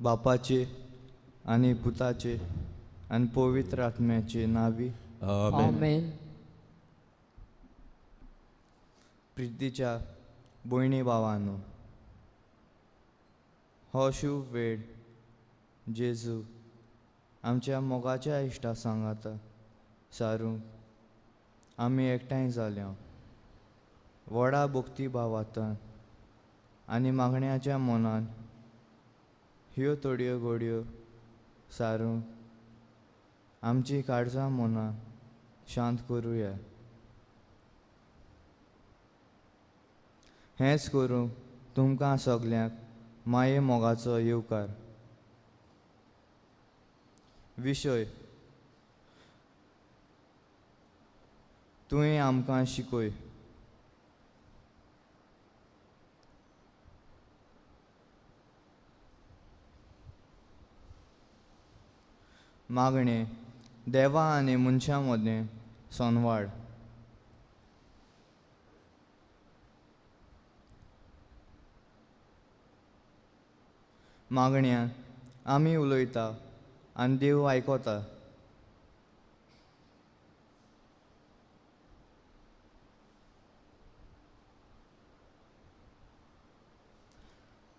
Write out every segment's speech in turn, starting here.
बापाचे आनी पुताचे आनी पवित्र आत्म्याचे नांवी आमेन. प्रितीच्या भयणी भावानो, हो शुभ वेळ जेजू आमच्या मोगाच्या इश्टा सांगाता सारूंक आमी एकठांय जाल्या. व्हडा भक्ती भावांतल्यान आनी मागण्याच्या मनान ह्यो थोड्यो घडयो सारूंक आमची काळजां मनां शांत करुया. हेंच करूंक तुमकां सगल्यांक माये मोगाचो येवकार. विशय तुवें आमकां शिकय. मागणें देवा आनी मनशां मदें सनवाड. मागण्यान आमी उलयता आनी देव आयकता.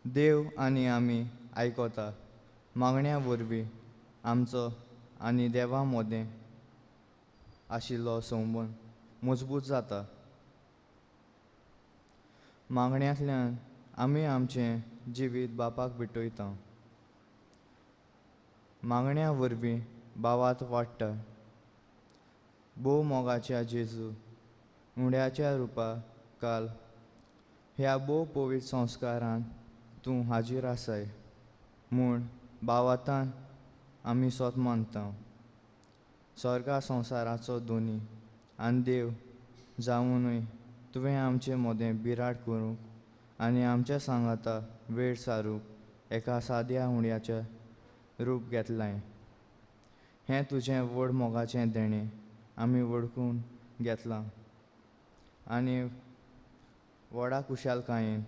देव आनी आमी आयकता. मागण्या वरवीं आमचो आनी देवा मदें आशिल्लो संबंद मजबूत जाता. मागण्यांतल्यान आमी आमचें जिवीत बापाक भेटयता. मागण्या वरवीं भावात वाडटा. भोव मोगाच्या जेजू उंड्याच्या रुपा काल ह्या भोव पवित्र संस्कारान तूं हाजीर आसाय म्हूण भावातान आमी सोत मानता. स्वर्गा संवसाराचो दोनी आनी देव जावनूय तुवें आमचे मदें बिराड करूंक आनी आमच्या सांगाता वेळ सारूंक एका साद्या हुंड्याचें रूप घेतलें. हें तुजें व्हड मोगाचें देणें आमी वळखून घेतलां आनी व्हडा खुशालकायेन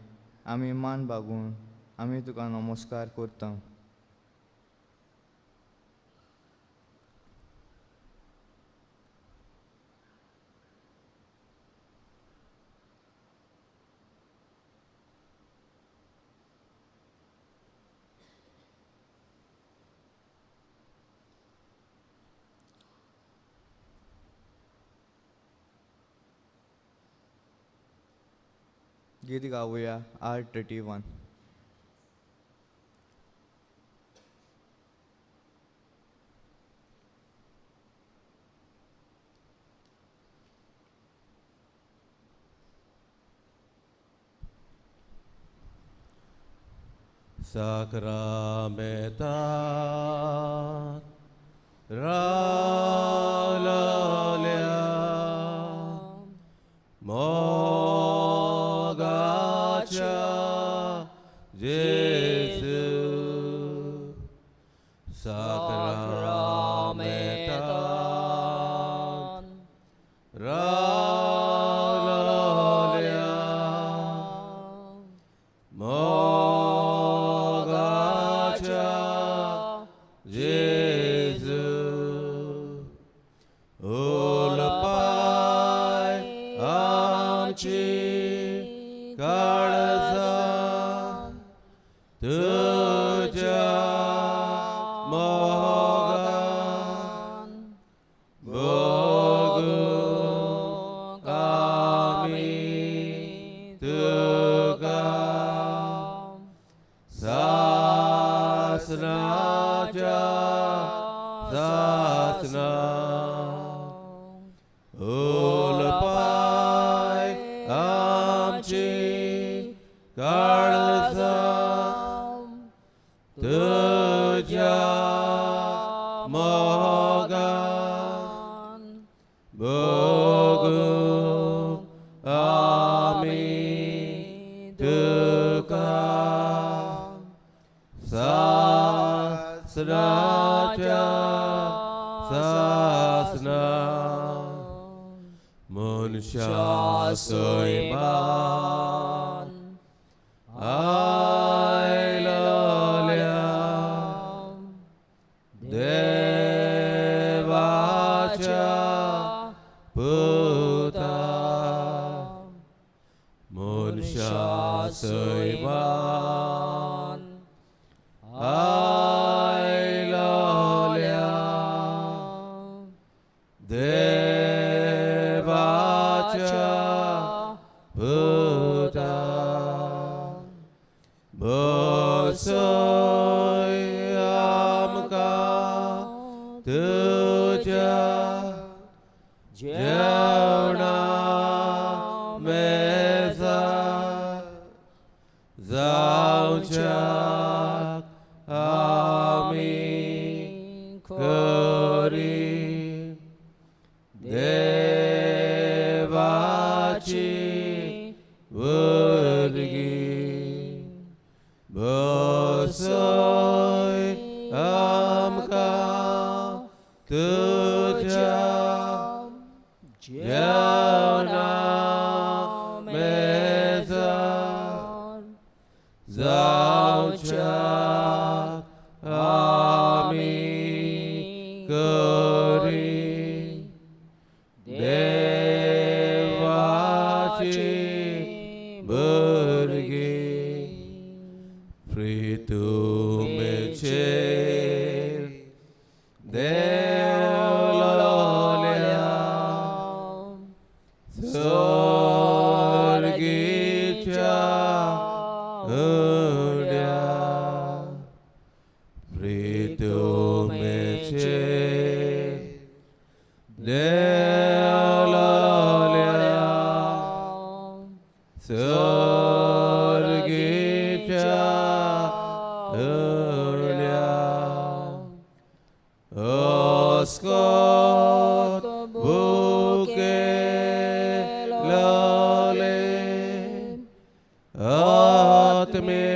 आमी मान बागून आमी तुका नमस्कार करता. गीत गावया R31. साक्रामेंतात रावल्या मोगाच्या जेजू, साक्रामेंतात रावल्या मोगाच्या जेजू, उलपाय आमची काळजां तुज्या मोगान भोगूंक आमी तुका सासनाच्या सासना. उलपाय आमची काळजां तुज्या मोगान भोगूंक आमी तुका सासनाच्या सासना. मनशा सैमान आयलल्या सैमान आयलोल्या देवाच्या पुता बसय आमकां तुज्या जेवणा मेजार जावच्याक आमी करी देवाची भुरगीं बसय आमकां तुज्या जेवणा मेजार जावच्याक आमी करी देवाची भुरगीं प्रितुमेचेर देवलोल्या सर्गीच्या उड्या प्रितुमेचेर देवलोल्या सर्गीच्या उड्या अस्कोत भुकेलोले आत्मे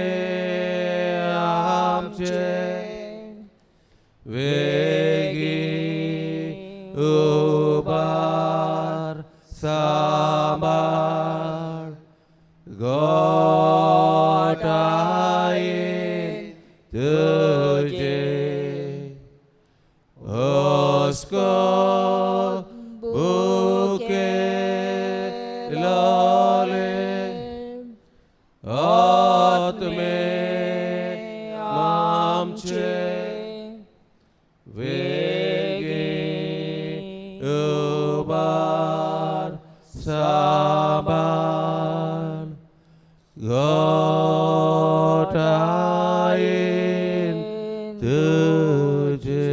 आमचे वेगी उबार सांबाळ गोटायेन तुजे अस्कोत भुकेलोले आत्मे आमचे वेगी उबार सांबाळ गोटायेन तुजे.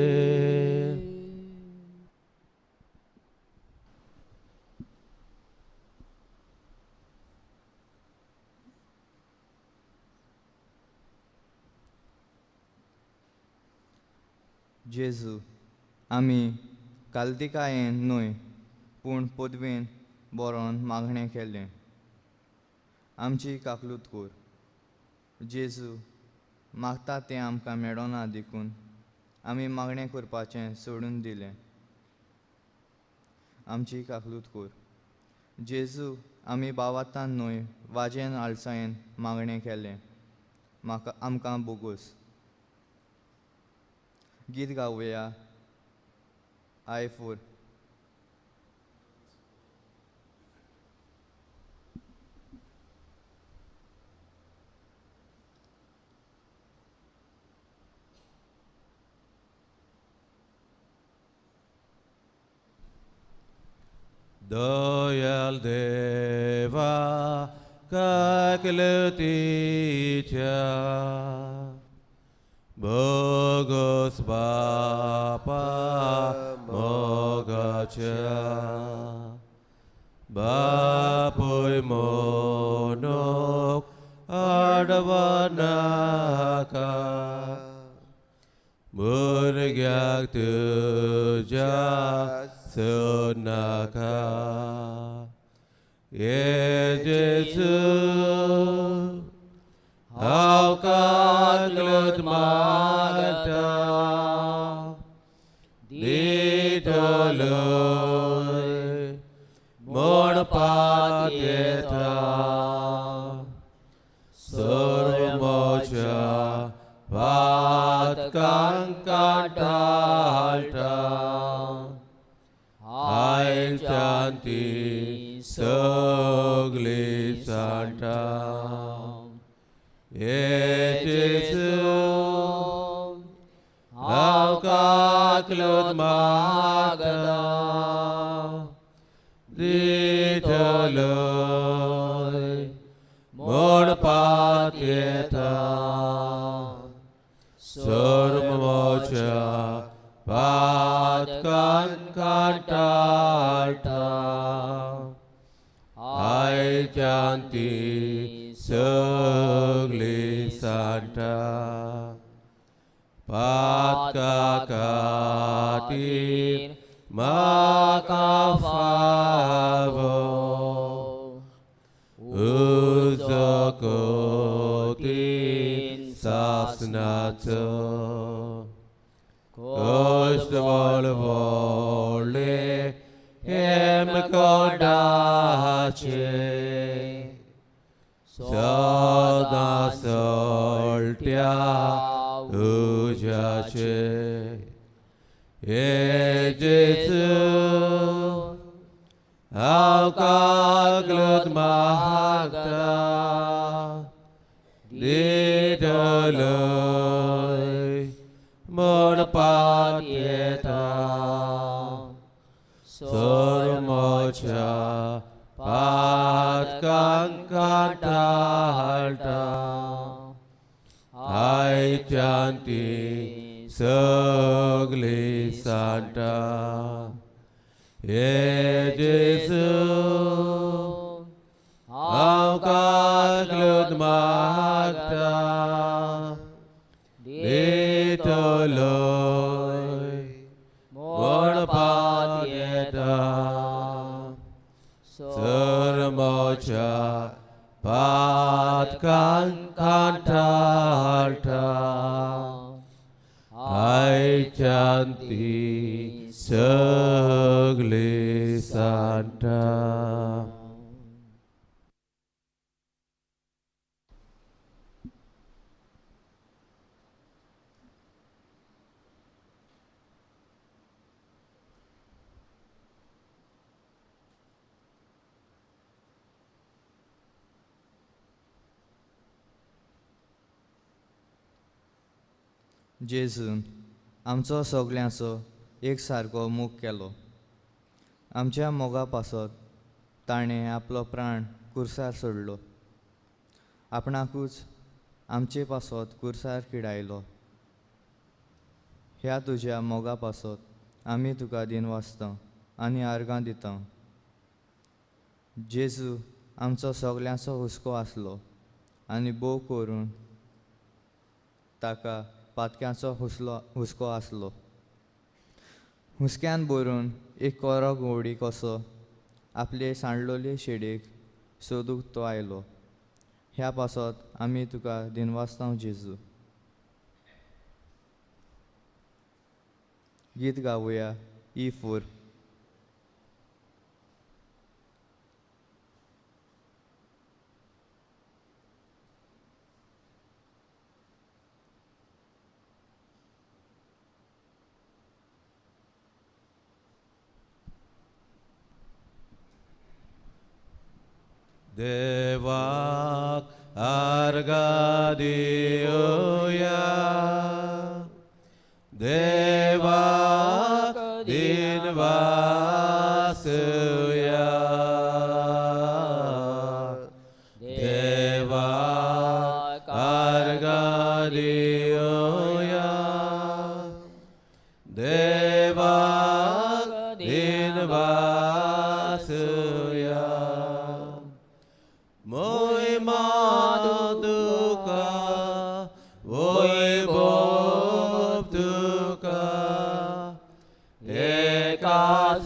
जेजू आमी कालदिकायेन न्हय पूण पदवेन बरोवन मागणें केलें आमची काकलूत कोर. जेजू मागता तें आमकां मेळना देखून आमी मागणें करपाचें सोडून दिलें आमची काकलूत कोर. जेजू आमी बावातान न्हय वाजेन आळसायेन मागणें केलें म्हाका आमकां बोगोस. गीत गावया I4. दयाल देवा काकलतीच्या बोगोस बापा मोगाच्या बापूय मोनोक आडवनाका भुरग्याक तुज्या सोडनाका. ये जेजू हांव काकलूत मागता दितलोय म्हूण पातयेता सर्व म्हज्या पातकांक टाळटा आयच्यान ती सगळी सांडटा. हे जेजू हांव काकलूत मागता दितलोय म्हूण पातयेता सर्वमोच्या पातकान कांटाळटा आयच्यान ती सगळी सांडटा पातका खातीर म्हाका फावो उजो कोतीन सासनाचो कश्ट व्हडले हेमकोंडाचे सदां सळट्या उज्याचे. हे जेजू हांव काकलूत मागता दितलोय म्हूण पातयेता सर्वमोच्या पातकांक कांटाळटा आयच्यान ती सगळी सांडटा. हे जेजू हांव काकलूत मागता दितलोय म्हूण पातयेता सर्वमोच्या पातकांक कांटाळटा आयच्यान ती सगळी सांडटा. जेजून आमचो सगल्यांचो एक सारको मोग केलो. आमच्या मोगा पासत ताणें आपलो प्राण कुर्सार सोडलो. आपणाकूच आमचे पासत कुर्सार किडायलो. ह्या तुज्या मोगा पासत आमी तुका दिनवासता आनी आर्गां दिता. जेजू आमचो सगल्यांचो हुस्को आसलो आनी भोव करून ताका पातक्यांचो हुस्को आसलो. हुस्क्यान भरून एक कोरो घोवडी कसो आपले सांडलोले शेडीक सोदूंक तो आयलो. ह्या पासत आमी तुका दिनवासता जेजू. गीत गावया E4. देवाक आर्गां दिवया, देवाक दिनवासुया, देवाक आर्गां दिवया, देवाक दिनवासुया.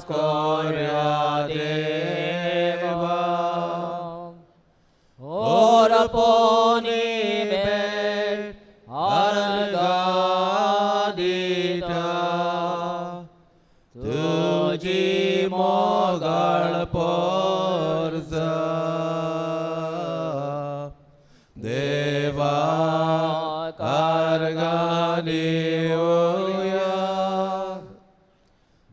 कोर्या देवा ओरपोनी भेट आर्गां दिता, तुजी मोगाळ पोरसा. देवा आर्गां दिवया,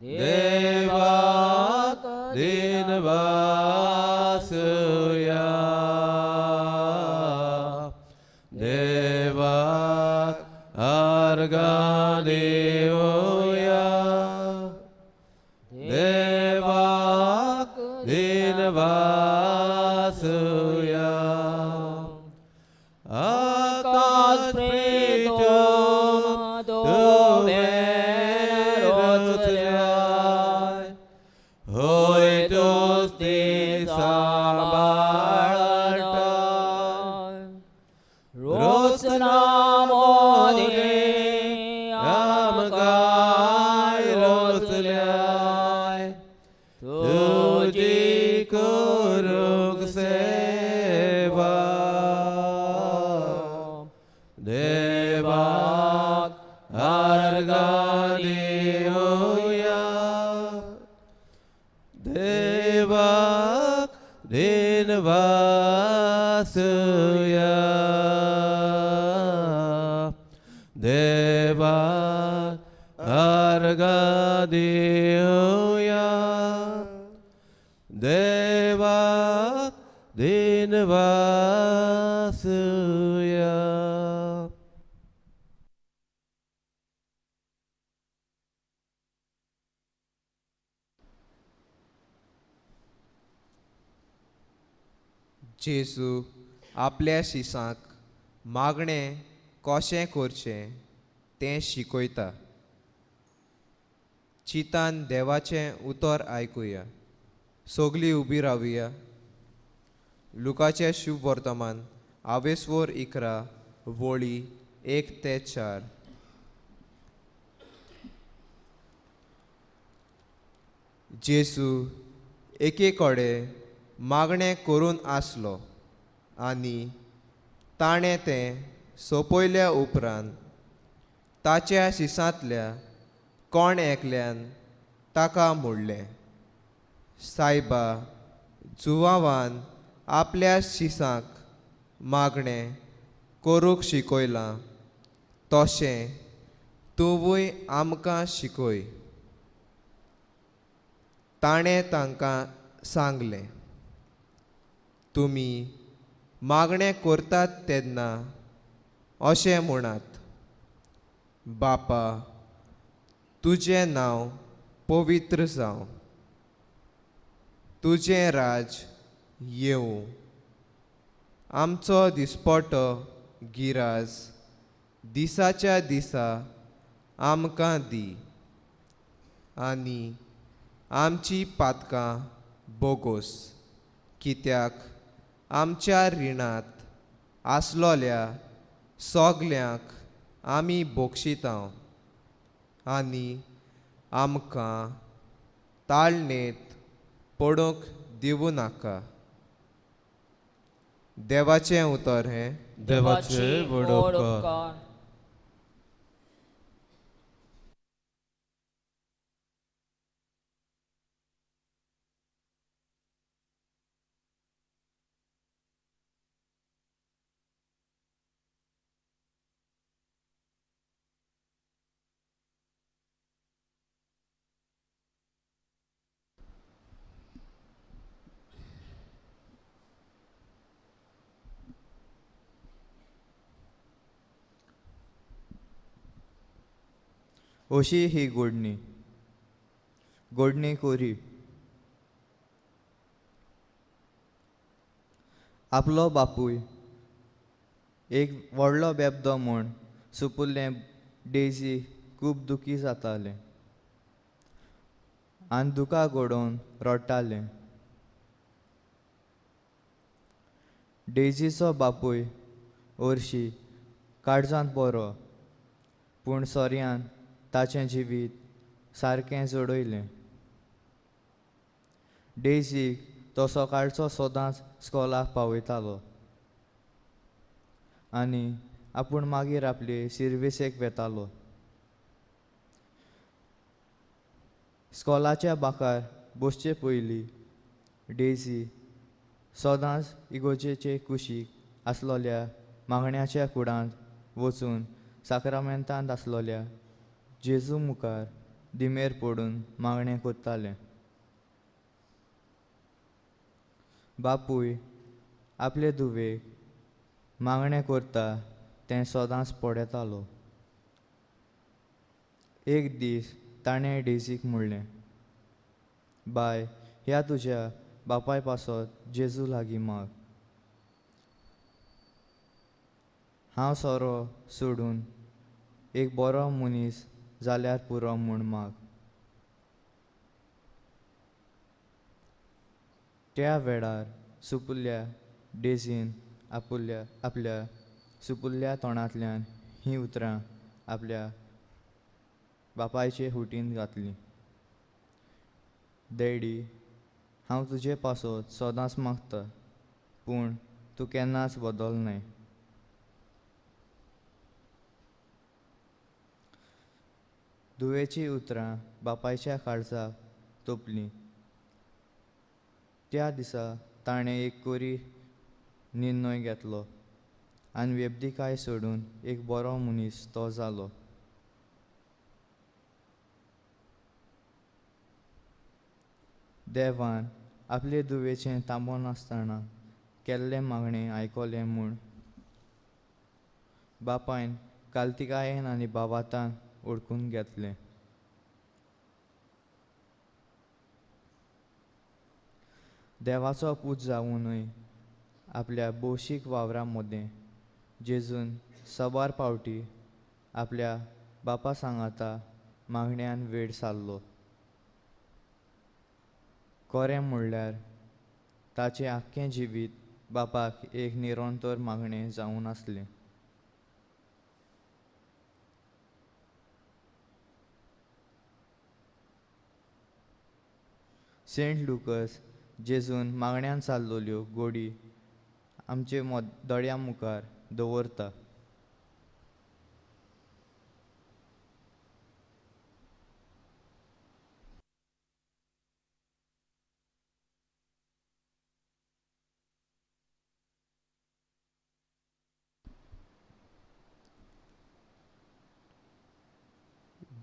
देवाक दिनवासुया, आकाश प्रीतम तुवें रचल्याय होय तुस्ती सांबाळटा रोचना मोदी आमकां रचल्याय तुजी करूंक सेवा देवाक आर्गां दिवया देवाक दिनवासया देवाक आर्गां दिवया देवाक दिनवासया. जेजू आपल्या शिसांक मागणें कशें करचें तें शिकयता. चिंतान देवाचें उतर आयकुया. सगलीं उबी रावया. लुकाचें शुभ वर्तमान आवेस्वोर 11 वळी 1 ते 4. जेजू एके कडेन मागणें करून आसलो आनी ताणें तें सोंपयल्या उपरांत ताच्या शिसांतल्या कोण एकल्यान ताका म्हणलें, सायबा, जुवावान आपल्या शिसांक मागणें करूंक शिकयलां तशें तुवूय आमकां शिकय. ताणें तांकां सांगलें, तुमी मागणें करतात तेन्ना अशें म्हणात, बापा, तुजें नांव पवित्र जावं, तुजें राज येवं, आमचो दिसपटो गिराज दिसाच्या दिसा आमकां दी आनी आमची पातकां बोगोस, कित्याक आमच्या रिणांत आसलोल्या सगल्यांक आमी बोगशितांव आनी आमकां ताळणेंत पडूंक दिवं नाका. देवाचें उतर हें. देवाचे व्हड उपकार. अशी ही गोडणी गोडणी कोरी. आपलो बापूय एक व्हडलो बेबदो म्हूण सुपुल्लें डेजी खूब दुखी जातालें आनी दुकां गोडोवन रडटालें. डेजीचो बापूय हरशीं काळजांत बरो, पूण सोऱ्यान ताचें जिवीत सारकें जोडयलें. डेजीक तो सकाळचो सदांच स्कॉलाक पावयतालो आनी आपूण मागीर आपले सिर्विसेक वेतालो. स्कॉलाच्या बाकार बसचे पयलीं डेजी सदांच इगोजेचे कुशीक आसलोल्या मागण्याच्या कुडांत वचून साक्रामेंतांत आसलोल्या जेजू मुखार दिमेर पडून मागणें करतालें. बापूय आपले धुवेक मागणें करता तें सदांच पळयतालो. एक दीस ताणें डेजीक म्हणलें, बाय, ह्या तुज्या बापाय पासत जेजू लागीं माग. हांव सोरो सोडून एक बरो मनीस जाल्यार पुरो म्हूण माग. त्या वेळार सुपुल्ल्या डेजीन आपुल्या आपल्या सुपुल्ल्या तोंडांतल्यान हीं उतरां आपल्या बापायचे हुटीन घातलीं. डॅडी, हांव तुजे पासत सदांच मागता, पूण तूं केन्नाच बदलनाय. धुवेचीं उतरां बापायच्या काळजाक तोपलीं. त्या दिसा ताणें एक कोरी निर्णय घेतलो आनी वेबदिकाय सोडून एक बरो मनीस तो जालो. देवान आपले धुवेचें थांबनासतना केल्लें मागणें आयकलें म्हूण बापायन कालतिकायेन आनी भावातान ओळखून घेतलें. देवाचो पूत जावुनूय आपल्या भौशीक वावरा मदें जेजून साबार पावटी आपल्या बापा सांगाता मागण्यान वेळ सारलो. खरें म्हणल्यार ताचें आख्खें जिवीत बापाक एक निरंतर मागणें जावन आसलें. सेंट लुकस जेजून मागण्यान सारलेल्यो गोडी आमचे दोळ्यां मुखार दवरता.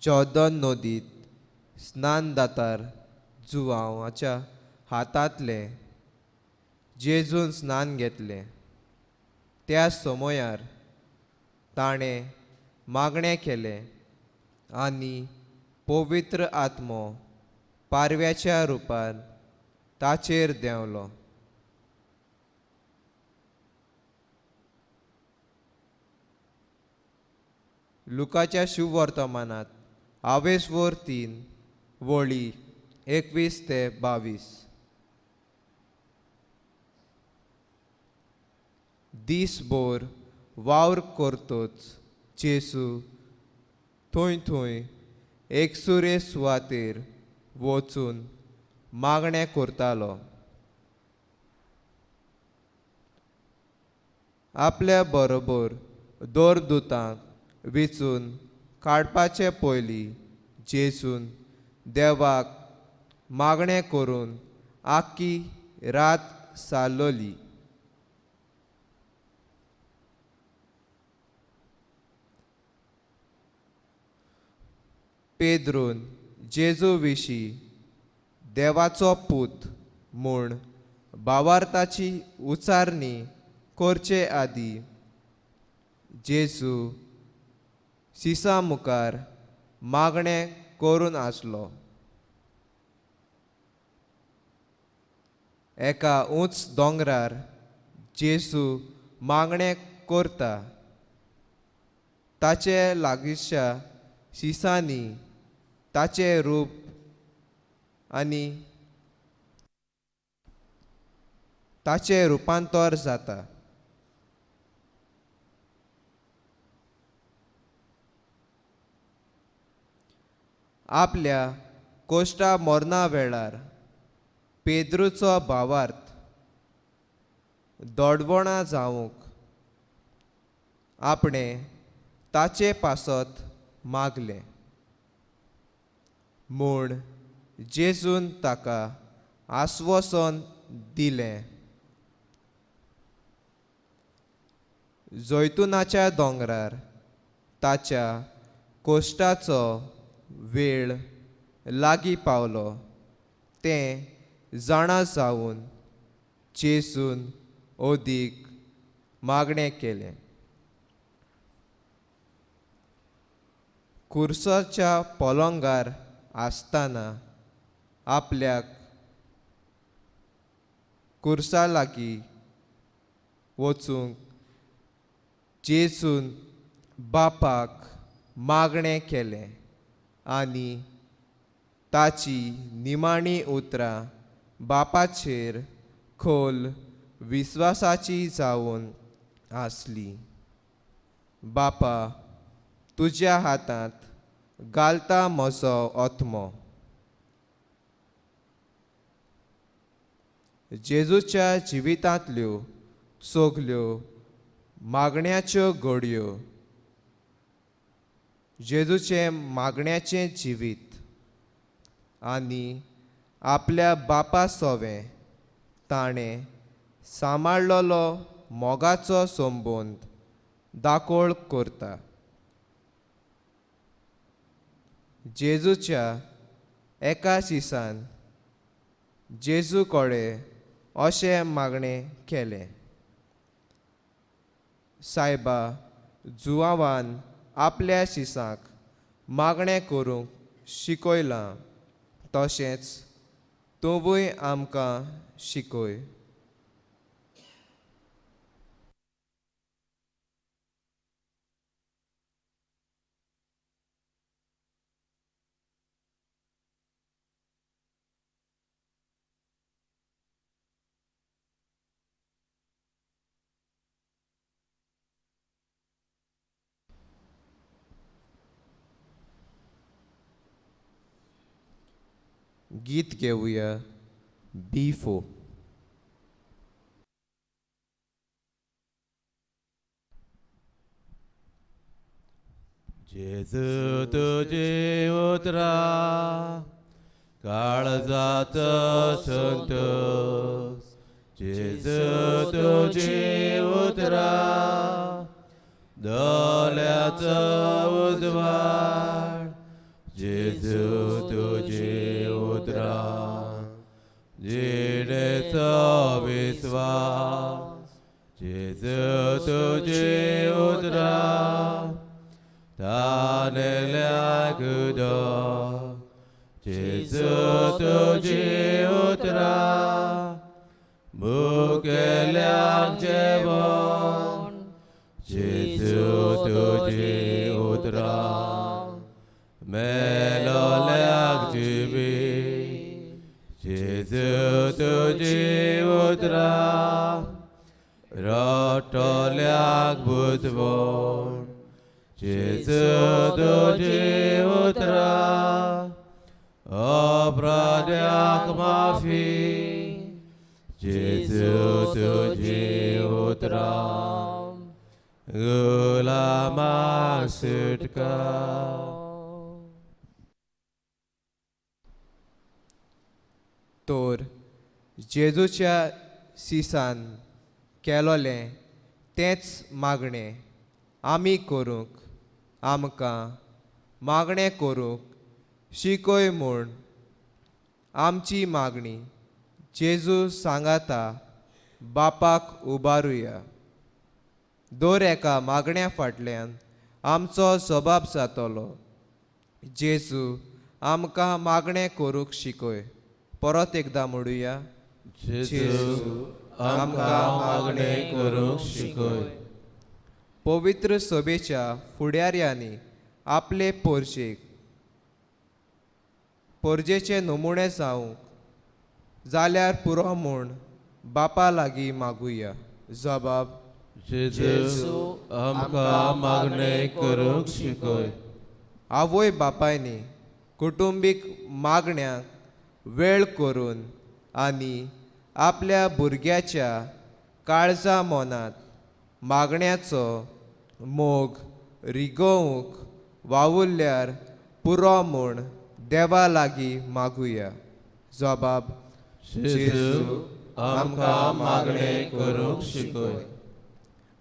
जॉर्दन नदींत स्नान दातार जुवांवाच्या हातांतलें जेजून स्नान घेतलें. त्या समयार ताणें मागणें केलें आनी पवित्र आत्मो पारव्याच्या रुपान ताचेर देंवलो. लुकाच्या शुभवर्तमानांत आवेसवोर 3 वळी 21 ते 22. दीसभर वावर करतोच जेजू थंय थंय एकसुरे सुवातेर वचून मागणें करतालो. आपल्या बरोबर दोरदुतांक वेंचून काडपाचे पयलीं जेजून देवाक मागणें करून आख्खी रात सारली. पेद्रून जेजू विशीं देवाचो पूत म्हूण भावार्थाची उचारणी करचे आदीं जेजू सिसा मुखार मागणें करून आसलो. एका उंच दोंगरार जेजू मागणें करता. ताचे लागींच्या सिसांनी ताचें रूप आनी ताचें रुपांतर जाता. आपल्या कोश्टा मरणा वेळार पेद्रूचो भावार्थ दोडवणां जावंक आपणें ताचे पासत मागलें म्हूण जेजून ताका आस्वासन दिलें. जैतुनाच्या दोंगरार ताच्या कोश्टाचो वेळ लागीं पावलो तें जाणा जावन जेजून अदीक मागणें केलें. कुर्साच्या पलंगार आसतना आपल्याक कुर्सा लागीं वचूंक जेजून बापाक मागणें केलें आनी ताची निमाणी उतरां बापाचेर खोल विस्वासाची जावन आसली. बापा, तुज्या हातांत घालता म्हजो आत्मो. जेजूच्या जिवितांतल्यो सगल्यो मागण्याच्यो घडयो जेजूचें मागण्याचें जिवीत आनी आपल्या बापा सोवें ताणें सांबाळ्ळलो मोगाचो संबंद दाकोळ करता. जेजूच्या एका शिसान जेजू कडेन अशें मागणें केलें, सायबा, जुवावान आपल्या शिसांक मागणें करूंक शिकयलां तशेंच तूंवूय आमकां शिकय. गीत घेवया B4. जेजू तुजी उतरां काळजाचो संतोष, जेजू तुजी उतरां दोळ्याचो उजवाड, जेजू तुजी उतरां जिणेचो विस्वास, जेजू तुजी उतरां तानेल्याक उदक, जेजू तुजी उतरां भुकेल्याक जेवण, जेजू तुजी उतरां मेलोल्याक जिवीत, जेजू तुजी उतरां रडटल्याक बुजवण, जेजू तुजी उतरां अपराध्याक माफी, जेजू तुजी उतरां गुलामाक सुटका. तर जेजूच्या सिसान केलोलें तेंच मागणें आमी करूंक आमकां मागणें करूंक शिकय म्हूण आमची मागणी जेजू सांगाता बापाक उबारुया. दर एका मागण्या फाटल्यान आमचो जबाब जातलो. जेजू आमकां मागणें करूंक शिकय. परत एकदां म्हणुया, जेजू आमकां मागणें करूंक शिकय. पवित्र सभेच्या फुडाऱ्यांनी आपले पोरजेक पोरजेचे नमुणे जावंक जाल्यार पुरो म्हूण बापा लागीं मागुया. जबाब, जेजू आमकां मागणें करूंक शिकय. आवय बापायनी कुटुंबीक मागण्यांक वेळ करून आनी आपल्या भुरग्याच्या काळजा मनांत मागण्याचो मोग रिगोवंक वावुरल्यार पुरो म्हूण देवा लागीं मागुया. जबाब, जेजू आमकां मागणें करूंक शिकय.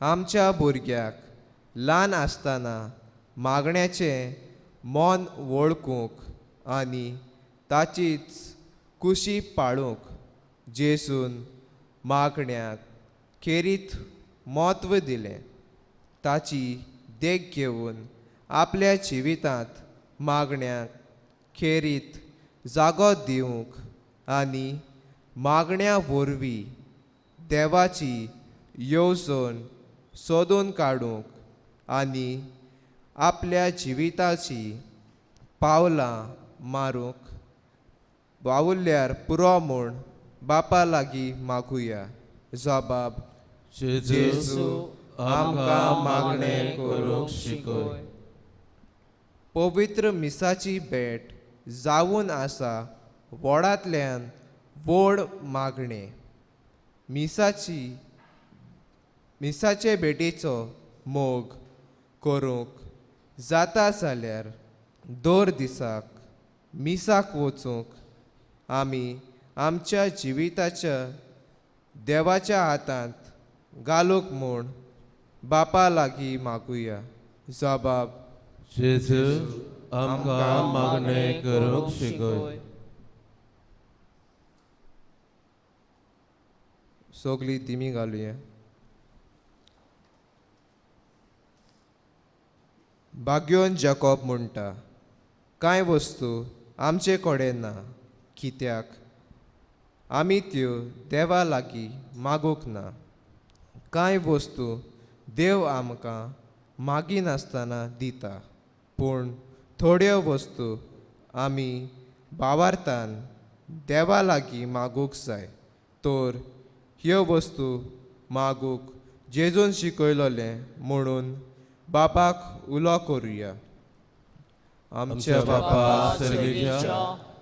आमच्या भुरग्याक ल्हान आसतना मागण्याचें मन वळखूंक आनी ताचीच कुशी पाळूंक जेजून मागण्याक खेरीत म्हत्व दिलें. ताची देख घेवन आपल्या जिवितांत मागण्याक खेरीत जागो दिवंक आनी मागण्या वरवीं देवाची येवजण सोदून काडूंक आनी आपल्या जिविताची पावलां मारूंक वावुरल्यार पुरो म्हूण बापा लागीं मागुया. जबाब जेजू आमकां मागणें करूंक शिकय. पवित्र मिसाची भेट जावन आसा व्हडांतल्यान व्हड मागणें. मिसाचे भेटीचो मोग करूंक जाता जाल्यार दर दिसाक मिसाक वचूंक आमी आमच्या जिविताच्या देवाच्या हातांत घालूंक म्हूण बापा लागीं मागुया. जबाब जेजू आमकां मागणें करूंक शिकय. सगळीं दिमी घालुया. भाग्योन जाकोब म्हणटा, कांय वस्तू आमचे कडेन ना कित्याक आमी त्यो देवा लागीं मागूंक ना. कांय वस्तू देव आमकां मागिनासतना दिता, पूण थोड्यो वस्तू आमी भावार्थान देवा लागीं मागूंक जाय. तर ह्यो वस्तू मागूंक जेजून शिकयलोलें म्हणून बापाक उलो करुया. आमच्या बापा सर्गेच्या,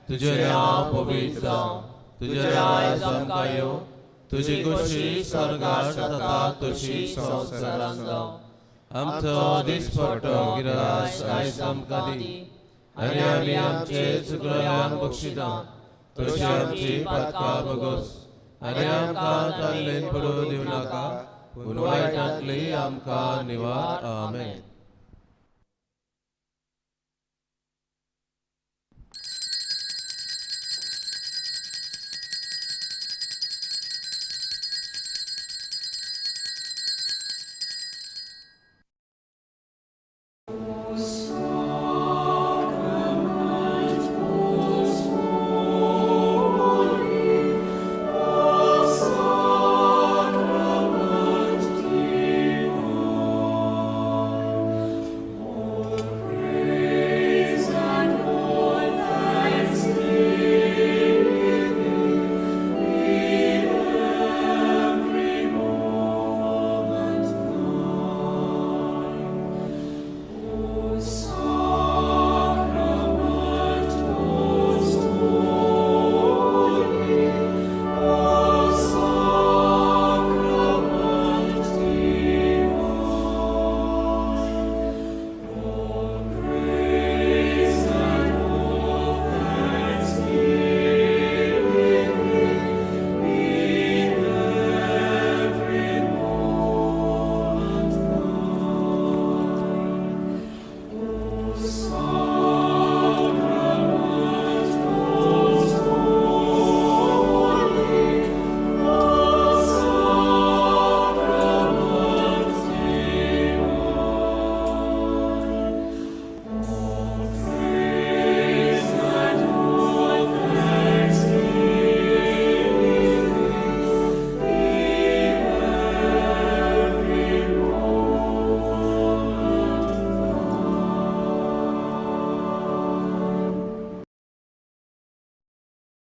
तुजें नांव पवित्र जावं, तुजें राज आमकां येवं, तुजी खोशी स्वर्गार जाता तशी संवसारांत जावं. आमचो दिसपट्टो गिरास आयज आमकां दी, आनी आमी आमचे चुकलेल्यांक बक्षिता तशी आमची पातकां भोगोस, आनी आमकां ताल्लेन पडूं दिवं नाका, पूण वायटांतली आमकां निवार. आमेन.